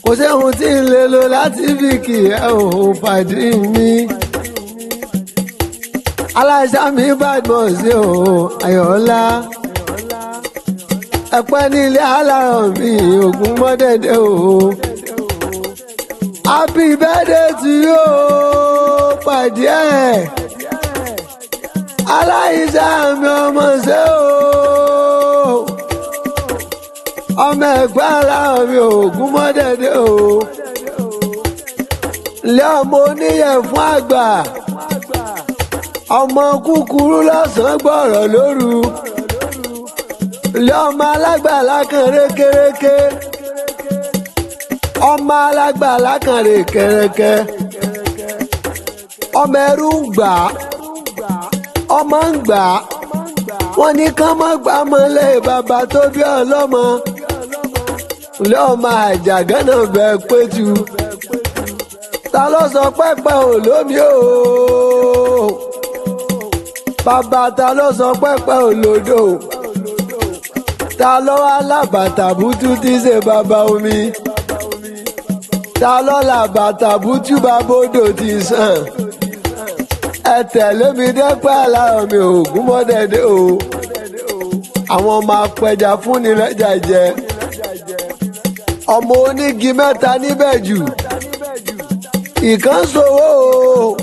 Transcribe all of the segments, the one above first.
Kò séhun tí ń lè lò láti fi kì ẹ́ ò pàdé mi. Aláìsá mi Badmus o, Ayọ̀ọ́lá. Ẹ̀pẹ́ nílé aláràn mi, ògùn mọ́dẹ̀dẹ̀ o. Happy birthday to you, pàdé ẹ̀. Aláìsá mi ọmọ ṣe o. Ọmọ ẹ̀gbọ́n aláràn mi, ògùn mọ́dẹ̀dẹ̀ o. Ilé ọmọ oníyẹ̀ fún àgbà. Ọmọ kúkúrú lọ́sàn-án gbọ̀rọ̀ lóru. Ilé ọmọ alágbàlá kan rékéréké. Ọmọ alágbàlá kan rékẹrẹkẹ. Ọmọ ẹrú ń gbà á. Ọmọ ń gbà á. Wọ́n ní kán mọ́ gbà mọ́lẹ̀ bàbá tó bí ọlọ́mọ. Ilé ọmọ àjàgánná bẹ pétu. Ta ló sọ pẹ́pẹ́ olómi o? Bàbá ta ló sọ pẹ́pẹ́ olódò? Ta ló wá lábàtà bútú tí ṣe bàbá omi? Ta ló làbàtà bútú bàbá odò ti sàn? Ẹ tẹ̀lé mi dẹ́pẹ́ aláwọ̀ mi ògún mọ́dẹ̀dẹ́ o. Àwọn ọmọ apẹja fúnni lẹ́jà jẹ. Ọmọ onígi mẹ́ta níbẹ̀ jù. Ìkan ṣòwò o,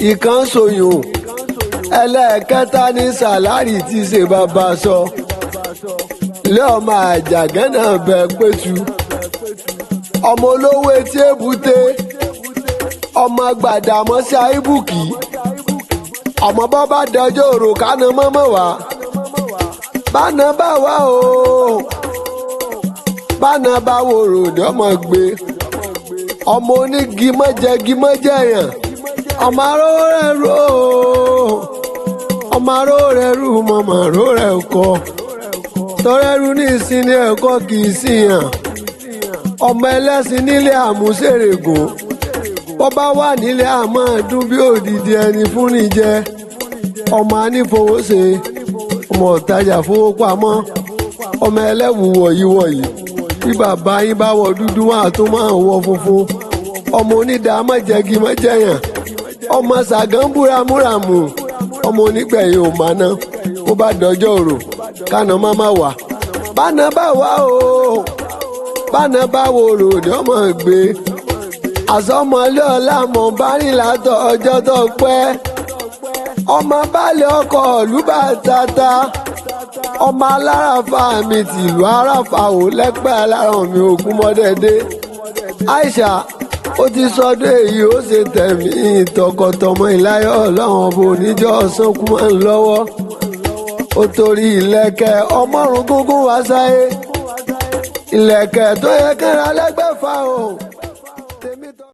ìkan ṣòyùn. Ẹlẹ́ẹ̀kẹta ní sàlárì tí ṣe bàbá sọ. Ilé ọmọ àjàgánná bẹ pẹ̀tù. Ọmọ olówó etí èbúté. Ọmọ Gbàdàmọ́sí àìbùkì. Ọmọ bọ́ bá dọjọ́ òrò kánà mọ́mọ́ wá. Báná bá wá o. Báná bá wo ròdì ọmọ gbé. Ọmọ onígi mọ́jẹgi mọ́jẹyàn. Ọmọ aró rẹ̀ rò ó. Ọmọ aró rẹ̀ rú mọ̀mọ́ aró rẹ̀ kọ. Tọrẹ́rú ní ìsinmi ẹ̀kọ́ kì í síyàn. Ọmọ ẹlẹ́sìn nílé àmúṣèrègùn. Bọ́ bá wà nílé àmọ́ dún bí òdìdí ẹni fúnni jẹ. Ọmọ anífowóṣe. Ọmọ ọ̀tajà fowópamọ́. Ọmọ ẹlẹ́wù wọ̀yí wọ̀yí. Bí bàbá yín bá wọ dúdú wọn àtún máa wọ funfun. Ọmọ onídàá mọ̀jẹ̀gì mọ̀jẹ̀yàn. Ọmọ ṣàgán búramúramù. Ọmọ onígbẹ̀yìn ò máa ná. Bó bá dọjọ́ òrò, kánà má má wà. Báná bá wà o. Báná bá wo ròdì ọmọ gbé. Àsọmọlé ọlá mọ̀ bá rìn látọ̀ ọjọ́ tó pẹ́. Ọmọ balẹ̀ ọkọ̀ ìlú bá tata. Ọmọ alárafa mi tìlú aráfa ò lẹ́pẹ́ aláràn mi ògún mọ́dẹ́dẹ́. Aisha ó ti sọdún èyí ó ṣe tẹ̀mí tọkọtọmọ ìláyọ̀ ọlọ́run ọba oníjọ́ sọ́kú mọ́ ń lọ́wọ́. Ó torí ìlẹ̀kẹ̀ ọmọrùn gúngún wá sáyé. Ìlẹ̀kẹ̀ tó yẹ kẹ́ra lẹ́gbẹ̀fà o.